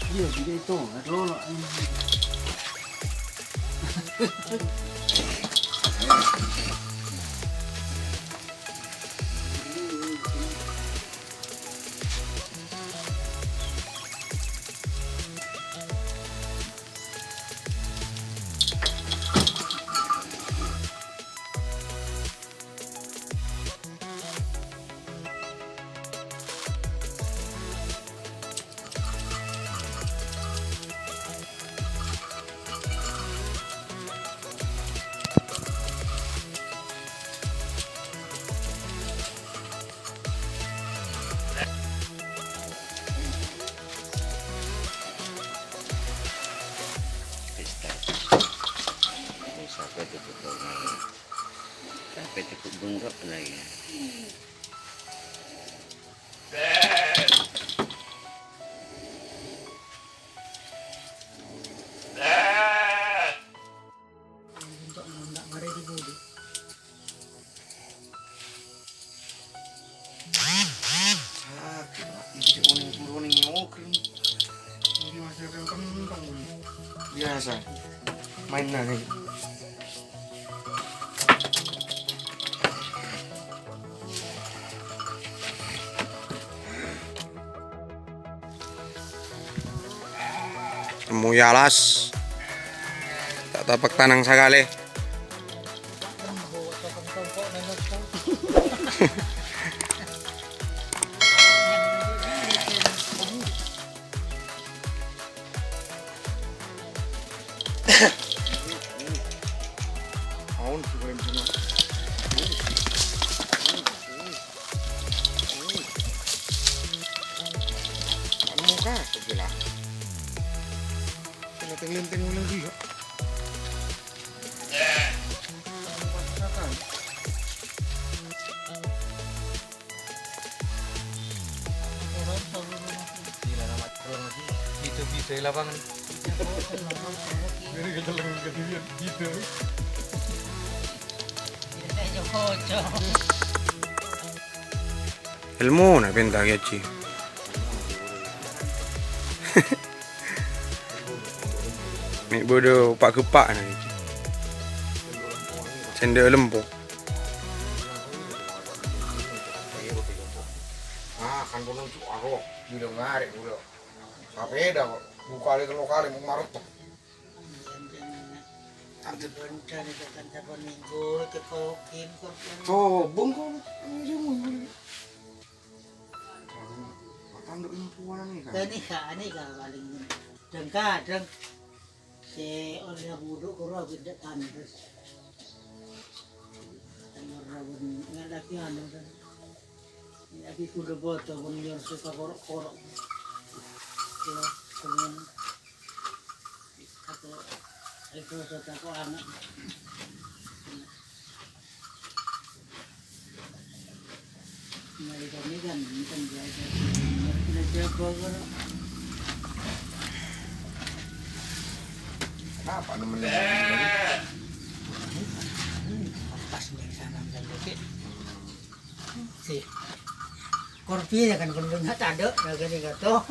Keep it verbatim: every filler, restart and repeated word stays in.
Iyâ, jârèya itu, aduh, lo. Pesta. Ini sampai tutup lagi. Sampai cukup bengkak lagi. Ah, ini cek kuning puro nih, oke. Ini masih ada kentang, ini. Biasa. Main lah nih. Temmo è alas. Ta' tepek tanang sakalè. Aun, si Ibrahim Juma. Anu ka, segila. Kena teng-lenteng lagi, ya. Gila, nama celeng lagi. Gitu-gitu di lapangan. Jadi keceleng ke diri, gitu. Èlmona pènta kèya, Ji. Mè' bâdâ pa'-geppa'na, Ji. Sèndhâ lempo. Ah, kan kono ju' ako, bilang ngarek udah. Sapeda kok, dua kali, tiga kali, mau marot. Sobung kok. Tanduk ini puan ini kan. Ini gak, ini gak paling. Dengka, deng. Si oleh budu kuro beda tandus. Tengor rawan ngalaki anu kan. Lagi kuda boto pun nyor suka korok-korok. Ya, kemudian Aku, aku tetap anak. Mari kami kan, kan belajar. Belajar bawa. Apa namanya? Pas nih sana kan, oke. Si Korpi ya kan, pun punya tado, ya kan, ya, toh.